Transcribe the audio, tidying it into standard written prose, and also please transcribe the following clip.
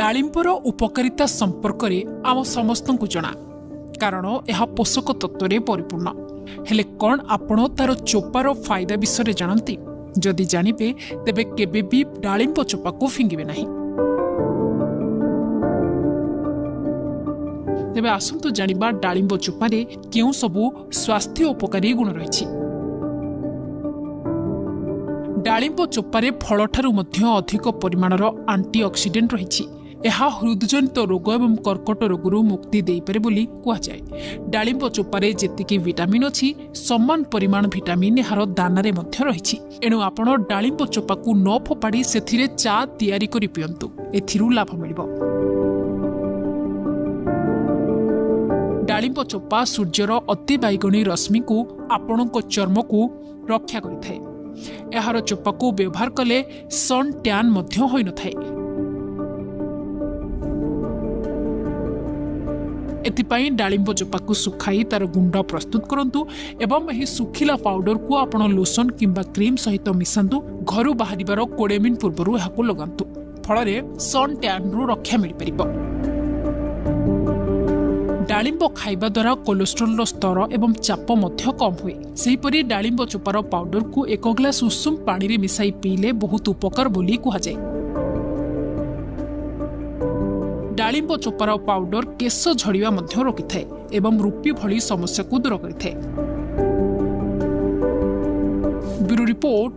ଡାଳିମ୍ବର ଉପକାରିତା ସମ୍ପର୍କରେ ଆମ ସମସ୍ତଙ୍କୁ ଜଣା, କାରଣ ଏହା ପୋଷକ ତତ୍ତ୍ୱରେ ପରିପୂର୍ଣ୍ଣ। ହେଲେ କ'ଣ ଆପଣ ତାର ଚୋପାର ଫାଇଦା ବିଷୟରେ ଜାଣନ୍ତି? ଯଦି ଜାଣିବେ, ତେବେ କେବେ ବି ଡାଳିମ୍ବ ଚୋପାକୁ ଫିଙ୍ଗିବେ ନାହିଁ। ତେବେ ଆସନ୍ତୁ ଜାଣିବା ଡାଳିମ୍ବ ଚୋପାରେ କେଉଁ ସବୁ ସ୍ୱାସ୍ଥ୍ୟ ଉପକାରୀ ଗୁଣ ରହିଛି। ଡାଳିମ୍ବ ଚୋପାରେ ଫଳଠାରୁ ମଧ୍ୟ ଅଧିକ ପରିମାଣର ଆଣ୍ଟିଅକ୍ସିଡେଣ୍ଟ ରହିଛି। ଏହା ହୃଦଜନିତ ରୋଗ ଏବଂ କର୍କଟ ରୋଗରୁ ମୁକ୍ତି ଦେଇପାରେ ବୋଲି କୁହାଯାଏ। ଡାଳିମ୍ବ ଚୋପାରେ ଯେତିକି ଭିଟାମିନ୍ ଅଛି, ସମାନ ପରିମାଣ ଭିଟାମିନ୍ ଏହାର ଦାନାରେ ମଧ୍ୟ ରହିଛି। ଏଣୁ ଆପଣ ଡାଳିମ୍ବ ଚୋପାକୁ ନ ଫୋପାଡ଼ି ସେଥିରେ ଚା ତିଆରି କରି ପିଅନ୍ତୁ, ଏଥିରୁ ଲାଭ ମିଳିବ। ଡାଳିମ୍ବ ଚୋପା ସୂର୍ଯ୍ୟର ଅତିବାଇଗଣୀ ରଶ୍ମିକୁ ଆପଣଙ୍କ ଚର୍ମକୁ ରକ୍ଷା କରିଥାଏ। ଏହାର ଚୋପାକୁ ବ୍ୟବହାର କଲେ ସନ୍ ଟ୍ୟାନ୍ ମଧ୍ୟ ହୋଇନଥାଏ। ଏଥିପାଇଁ ଡାଳିମ୍ବ ଚୋପାକୁ ଶୁଖାଇ ତାର ଗୁଣ୍ଡ ପ୍ରସ୍ତୁତ କରନ୍ତୁ ଏବଂ ଏହି ଶୁଖିଲା ପାଉଡରକୁ ଆପଣ ଲୋସନ କିମ୍ବା କ୍ରିମ୍ ସହିତ ମିଶାନ୍ତୁ। ଘରୁ ବାହାରିବାର 20 ମିନିଟ୍ ପୂର୍ବରୁ ଏହାକୁ ଲଗାନ୍ତୁ, ଫଳରେ ସନ୍ ଟ୍ୟାନ୍ରୁ ରକ୍ଷା ମିଳିପାରିବ। ଡାଳିମ୍ବ ଖାଇବା ଦ୍ୱାରା କୋଲେଷ୍ଟ୍ରଲର ସ୍ତର ଏବଂ ଚାପ ମଧ୍ୟ କମ୍ ହୁଏ। ସେହିପରି ଡାଳିମ୍ବ ଚୋପାର ପାଉଡରକୁ 1 ଗ୍ଲାସ ଉଷୁମ ପାଣିରେ ମିଶାଇ ପିଇଲେ ବହୁତ ଉପକାର ବୋଲି କୁହାଯାଏ। ଡାଳିମ୍ବ ଚୋପାର ପାଉଡର କେଶ ଝଡ଼ିବା ମଧ୍ୟ ରୋକିଥାଏ ଏବଂ ରୁପି ଭଳି ସମସ୍ୟାକୁ ଦୂର କରିଥାଏ। Bureau report,